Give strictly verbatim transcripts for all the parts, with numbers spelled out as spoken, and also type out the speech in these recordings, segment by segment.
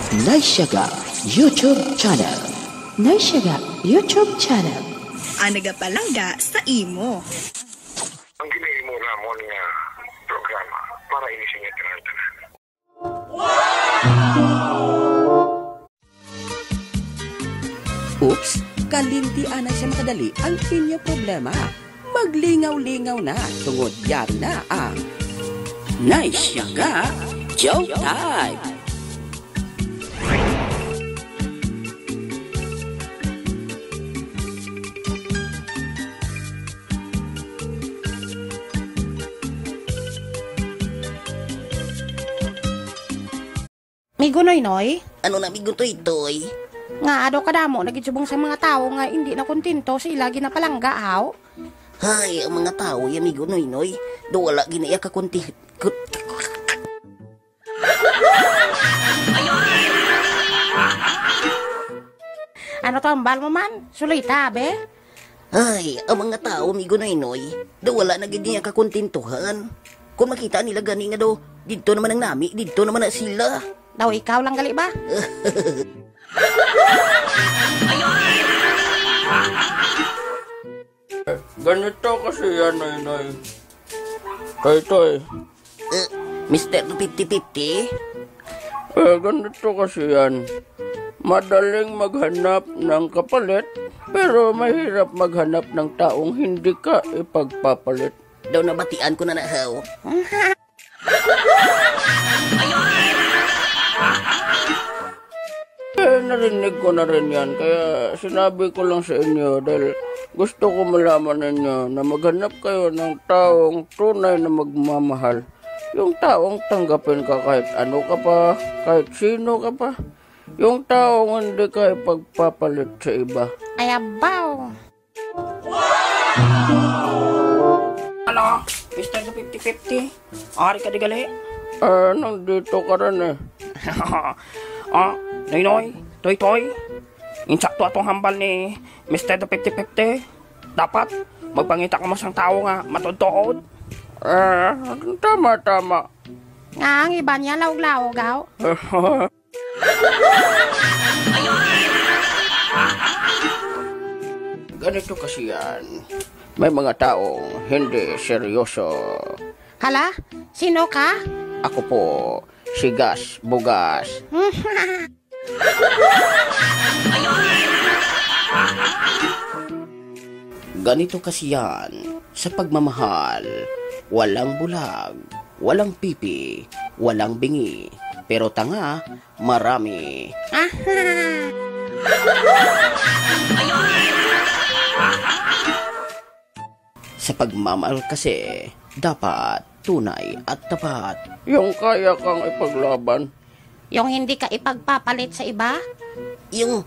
Naisyaga YouTube Channel. Naisyaga YouTube Channel. Ang nagapalangga sa imo. Ang ginahimo namon nga programa para ini sa inyo tanan-tanan. Oops, kalinti anay sa makadali ang inyo problema. Maglingaw-lingaw na tungod yari na ang Naisyaga Joke Time. Migo Noynoy? Ano na, Migo Toytoy? Nga ado kadamo na gid subong sa mga tawo nga hindi na kontento sa ila ginapalangga, haw? Hay, ang mga tawo ya, Migo Noynoy, do wala gid na iya kakonti-, kut-, Ano to, ambal mo man? Sulita, be? Ay, ang mga tawo, Migo Noynoy, daw wala na gid niya kakontentuhan. Kung makita nila gani nga daw, didto naman ang nami, didto naman na sila. Daw ikaw lang gali ba? Ganito kasi yan, Noynoy. Kay ito eh. Eh, Mister Fifty Fifty? Eh, ganito kasi yan. Madaling maghanap ng kapalit, pero mahirap maghanap ng taong hindi ka ipagpapalit. Daw nabatian ko na na, haw. Eh, narinig ko na rin yan, kaya sinabi ko lang sa inyo dahil gusto ko malaman ninyo na maghanap kayo ng taong tunay na magmamahal. Yung taong tanggapin ka kahit ano ka pa, kahit sino ka pa. Yung taong hindi ka ipagpapalit sa iba. Ay, abaw. Ano? Mister Fifty Fifty? Ari ka di gali? Ah, nandito ka rin eh. Ah, Noynoy, Toytoy. Insakto atong hambal ni Mister Fifty Fifty. Dapat magpangita ka mo sang tawo nga matuod-tuod. Ah, tama, tama. Nga ang iba niya laog-laog, aw. Ganito kasi yan. May mga taong hindi seryoso. Hala, sino ka? Ako po, si Gas Bugas. Ganito kasi yan, sa pagmamahal, walang bulag, walang pipi, walang bingi, pero tanga, marami. Sa pagmamahal kasi, dapat tunay at tapat. Yung kaya kang ipaglaban. Yung hindi ka ipagpapalit sa iba. Yung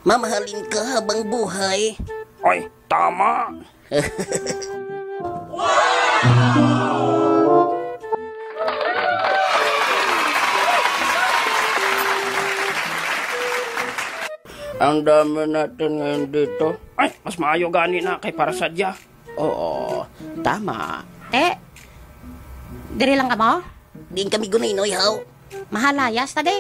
mamahalin ka habang buhay. Ay, tama! Ang dami natin ngayon dito. Ay, mas maayo gani na kay para sadya. Oo, tama. Te, diri lang kamo? Diin kami guninoy, haw? Mahalayas ta, de.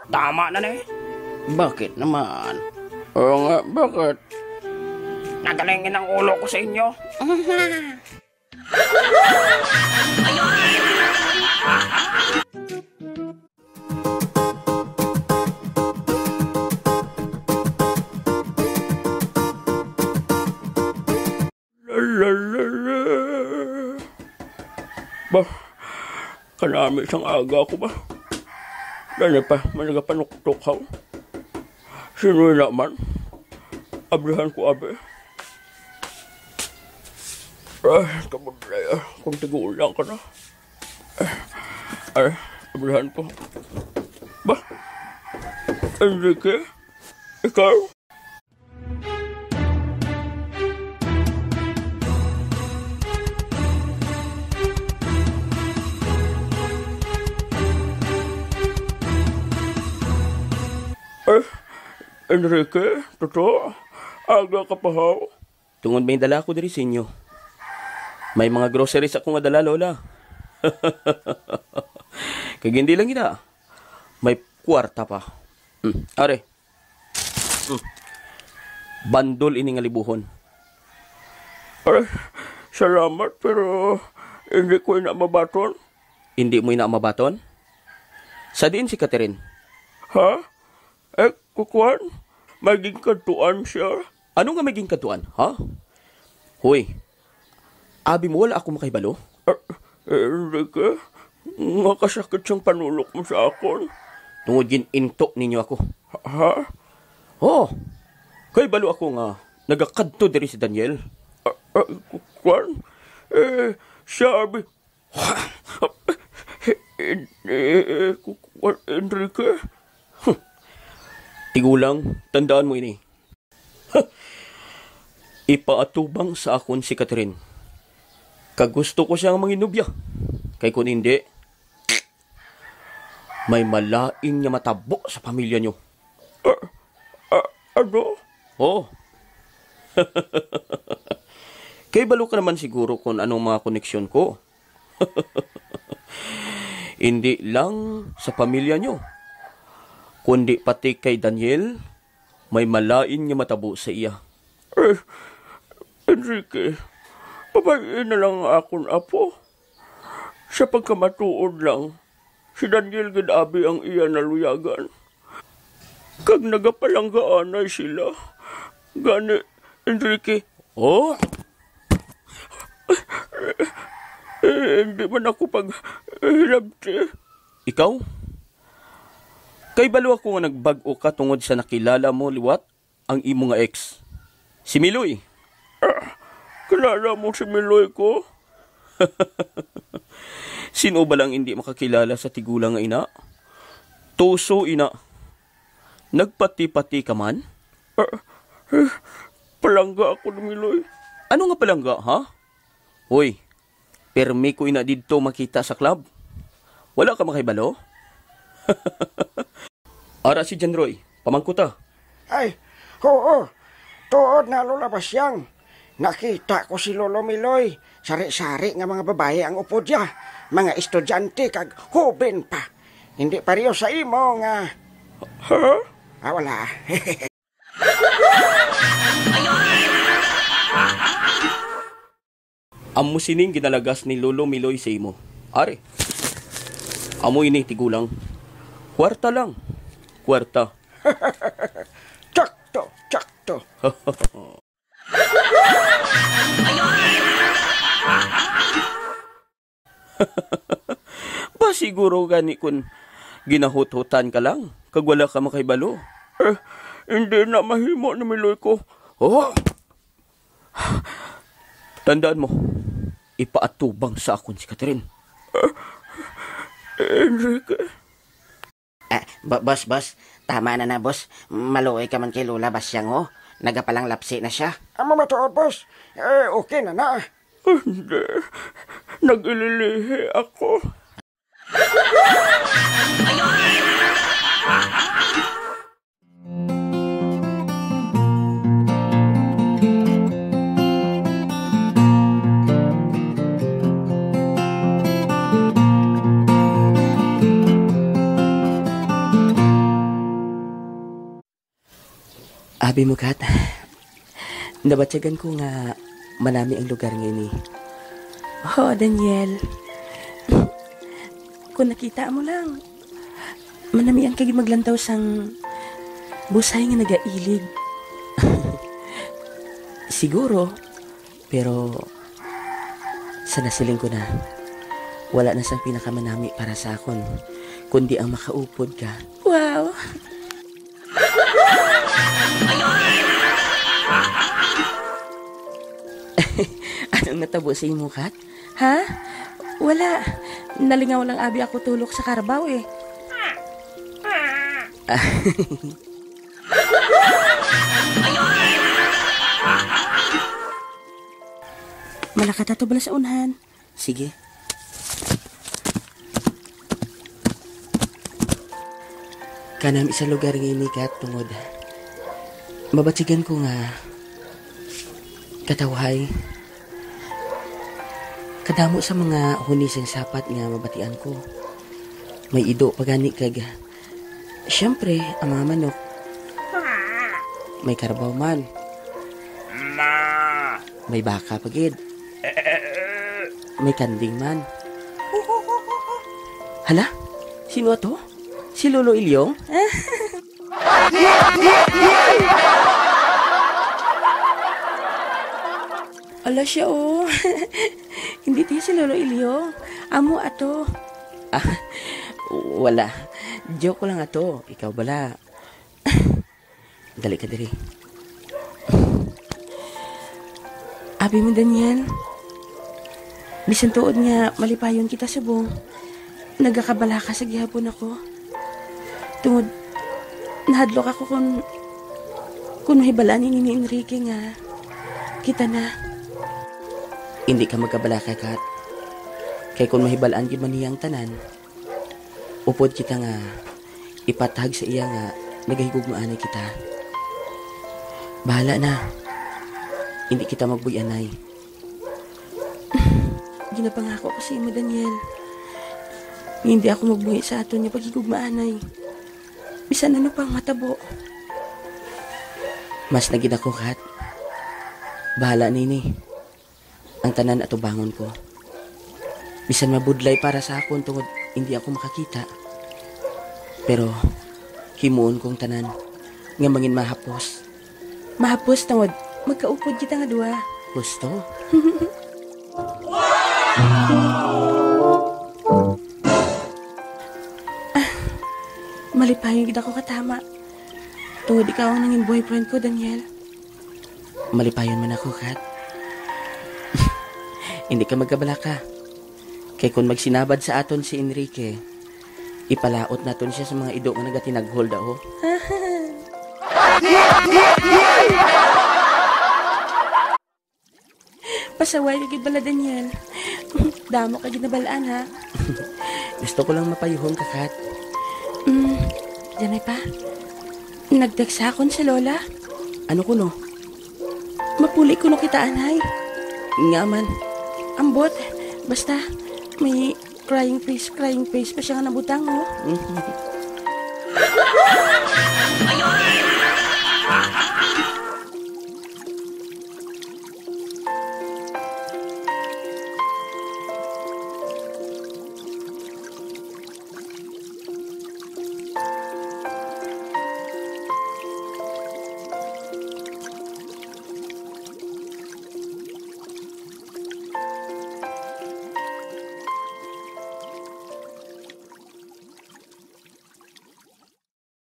Tama na, ne. Bakit naman? Oo nga, bakit? Nagalingin ang ulo ko sa inyo. La, la, la, la. Ba, kanami sang aga ko ba? Dali pa, may nagapanuktok, haw. Sino na man? Abrihan ko, abi. Ay, kabudlay, ah. Kung tigulang ka na. Ay, abrihan ko. Ba? Enrique? Ikaw? Eh, Enrique, Toto, aga ka pa, haw? Tungod may dala ako diri sa inyo. May mga groceries ako nga dala, Lola. Kag hindi lang ina, may kwarta pa. Hmm, are. Hmm. Bandol ini nga libuhon. Ay, salamat, pero hindi ko ina mabaton. Hindi mo ina mabaton? Sa diin si Catherine? Ha? Eh, kukuan? May ginkadtuan siya? Ano nga may ginkadtuan, ha? Hoy, abi mo, wala ako makahibalo? Eh, eh, Enrique, nga kasakit sang panulok mo sa akon. Tungod gin-into ninyo ako. Ha? Oh, kay balo ako nga nagakadto diri si Daniel. Ah, ah, ku-, kuan? Eh, siya, abi, eh, eh, ku-, kuan, Enrique? Huh. Tigulang, tandaan mo ini. Ipaatubang sa akon si Catherine. Kag gusto ko siya nga manginubya. Kay kun hindi, may malain nga matabo sa pamilya nyo. Ah, ah, ano? Oh. Kay balo ka naman siguro kung anong mga koneksyon ko. Hindi lang sa pamilya nyo, kundi pati kay Daniel, may malain nga matabo sa iya. Eh, Enrique, pabay-i na lang ang akon apo. Sa pagkamatuod lang, si Daniel gid abi ang iya naluyagan. Kag nagapalanggaanay sila. Gani, Enrique. Oh? Eh, hindi man ako pag-, eh, hilabti. Ikaw? Kay balo ako nga nagbag-o ka tungod sa nakilala mo liwat ang imo nga ex, si Miloy. Ah, kilala mo si Miloy ko? Sino ba lang hindi makakilala sa tigulang nga ina? Tuso ina. Nagpati-pati ka man? Ah, eh, palangga ako ni Miloy. Ano nga palangga, ha? Hoy, permi ko ina didto makita sa club. Wala ka makahibalo? Ara si John Roy, pamangkot ta. Ay, oo. Tuod na, Lola Basyang. Nakita ko si Lolo Miloy. Sari-sari nga mga babayi ang upod niya. Mga estudyante kag hoben pa. Hindi pareho sa imo nga. Ha? Ah, wala. Amo sining ginalagas ni Lolo Miloy sa imo. Ari. Amo ini, tigulang. Kwarta lang. Kwarta. Tsakto, tsakto. Ba siguro gani kun ginahuthutan ka lang, kag wala ka makahibalo? Eh, hindi na mahimo ni Miloy ko. Oh! Tandaan mo, ipaatubang sa akon si Catherine. Eh, Enrique. Ah, bo-, boss, boss. Tama na na, boss. Maluoy ka man kay Lola Basyang, oh. Nagapalanglapsi na siya. Amo matuod, boss. Eh, okay na na. Hindi. Nag-ililihi ako. Abi mo, Kat, nabatyagan ko nga manami ang lugar nga ini. Oh, Daniel. Kung nakita mo lang, manami ang kagi maglantaw sang busay nga nagailig. Siguro, pero sa nasiling ko na, wala na sang pinakamanami para sa akon, kundi ang makaupod ka. Wow! Anong natabo sa imo, Kat? Ha? Wala. Nalingaw lang abi ako tulok sa karabaw, eh. Malakata to bala sa unhan. Sige. Kanami sa lugar nga ini, Kat, tungod mabatyagan ko nga katawhay. Kadamo sa mga huni sang sapat nga mabatian ko. May ido pa gani kag, siyempre, ang mga manok. May karabaw man. Ma! May baka pa gid. May kanding man. Hala, sino ato? Si Lolo Ilyong? Ala siya, oh. Hindi tiya si Lolo Ilyo. Amo ato. Ah, wala. Joke lang ato. Ikaw bala. Dali ka diri. Abi mo, Daniel, bisan tuod nga malipayon kita subong, nagakabalaka sa gihapon ako. Tungod, nahadlok ako kung, kung mahibalaan ini ni Enrique nga kita na. Hindi ka magkabalaka, Kat. Kay kung mahibalaan gyud man niya ang tanan, upod kita nga ipatag sa iya nga nagahigugmaanay kita. Bahala na. Hindi kita magbuy-anay. Ginapangako ko sa imo, Daniel, nga hindi ako magbuhi sa aton nga paghigugmaanay. Bisan ano pang matabo. Mas na gid ako, Kat. Bahala nini. Ang tanan atubangon ko. Bisan mabudlay para sa akon tungod hindi ako makakita. Pero himuon kong tanan nga mangin mahapos. Mahapos tungod magkaupod kita nga duha. Gusto? Ah, malipayon gid ako katama. Tungod ikaw ang nangin boyfriend ko, Daniel. Malipayon man ako, Kat. Hindi ka magkabalaka. Kay kung magsinabad sa aton si Enrique, ipalaot naton siya sa mga ido nga nagatinaghol daw. Pasaway ka gid bala, Daniel. Damo ka gid nabalaan, ha? Gusto ko lang mapayuhon ka, Kat. Mm, Janay pa. Nag-text sa akon si Lola. Ano kuno? Mapuli kuno kita, anay. Nga man. Ambot. Basta, may crying face, crying face pa siya nga nabutang, oh.